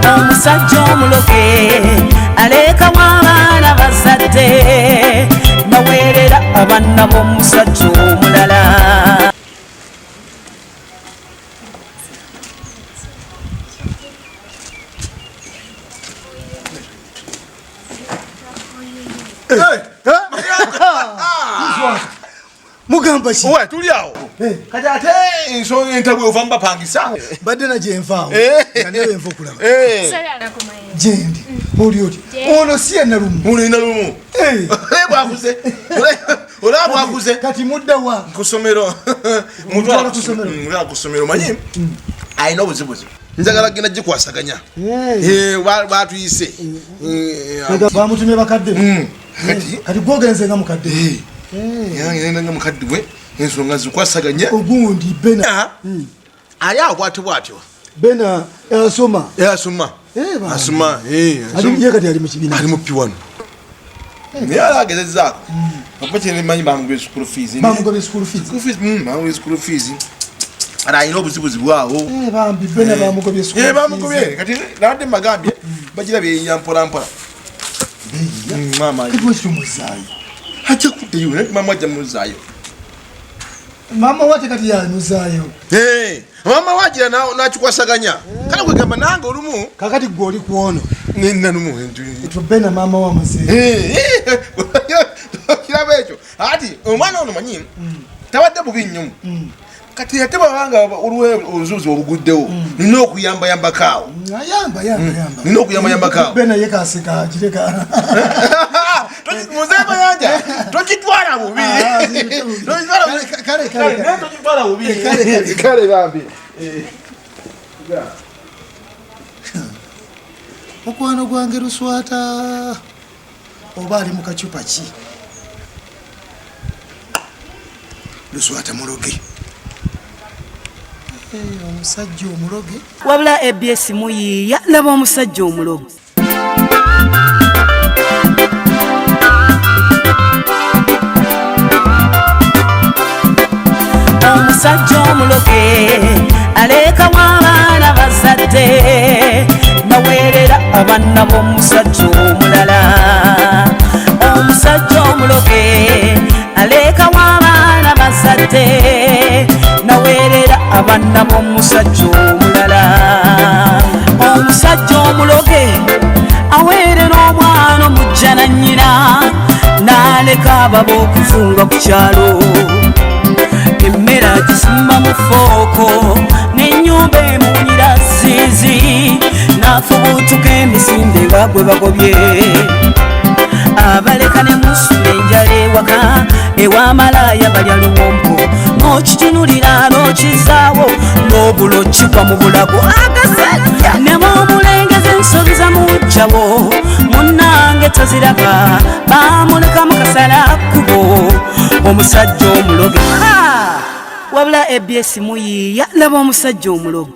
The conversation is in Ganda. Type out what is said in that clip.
Omusajja omuloge alekawo abaana bazadde, naweerera abaana b'omusajja omulala. Mugamba ki? Owe tuli awo. Kati ate ensonga entabwe ova mubapangisa. Mbadde na gyenvaawo. Nga naye nva okulaba. Gyendi. Oli oti. Ono si ye Nalumu. Ono ye Nalumu. Bwakuze. Olaba bwakuze. Kati mudda wa? Ku ssomero. Mutwala ku ssomero. Mutwala ku ssomero. Manyi alina obuzibuzibu. Njagala genda gikwasaganya. Batuyise. Bamutumye bakadde. Kati gwogenze nga mukadde. Ngenda nga mukadde we ensonga zikwasaganya. Ogundi Bena. Ali awo bwatyo bwatyo. Bena asoma. Asoma. Asoma. Ali kati ali mu kibiina. Ali mu P1. Naye alagezezzaako. Okuba kye mmanyi bamugobye school fees. Bamugobye school fees. School fees, bamugobye school fees. Ala alina obuzibuzibu awo. Bambi Bena bamugobye school fees. Bamugobye. Kati nabadde mbagambye bagira beeyiya mpola mpola. Maama. Kati lwaki tomuzaayo? Ajja kuddayo, naye maama ajja muzaayo. Maama wate kati yamuzaayo. Maama wagira n'akikwasaganya. Kale kwegamba nange olumu. Kakati gwe oli ku ono. Nalumu. Etwo Bena maama wa muzeeyi. Kiraba ekyo. Ati omwana ono manyi tabadde bubi nnyo. Kati ate bw'abanga olwo oluzuuzi obuguddewo, nina okuyambayambako awo. Ayamba, yamba, yamba. Nina okuyambayambako awo. Bena ye kaseka, kireka. Muzeeyi Mayanja, tokitwala bubi. Tokitwala bubi. Kale, kale, kale. Tokitwala bubi. Kale, kale. Kale bambi. Mukwano gwange Luswata oba ali mu kacupa ki? Luswata muloge. Omusajja omuloge. Wabula ABS muyiiya, laba omusajja omuloge. Omusajja omuloge alekawo abaana bazadde, naweerera abaana b'omusajja omulala. Omusajja omuloge alekawo abaana bazadde, naweerera abaana b'omusajja omulala. Omusajja omuloge aweerera omwana omujja na nnyina, n'aleka ababa okuzunga ku kyalo. Emmere agisumba mu fooko, n'ennyumba emuwunyira ziizi, n'afubuutuka emisinde nga gwe bagobye. Abaleka ne musula enjala ewaka, ew'amalaaya balya luwombo, n'okitunulira n'okizaawo, n'obulo kigwa mu bulago. Agasajja ne bw'omulengeza ensobi za muggyawo, munnange toziraba, baamuleka mu kasala kkubo. Omusajja omuloge. Wabula ABS muyiiya, laba omusajja omuloge.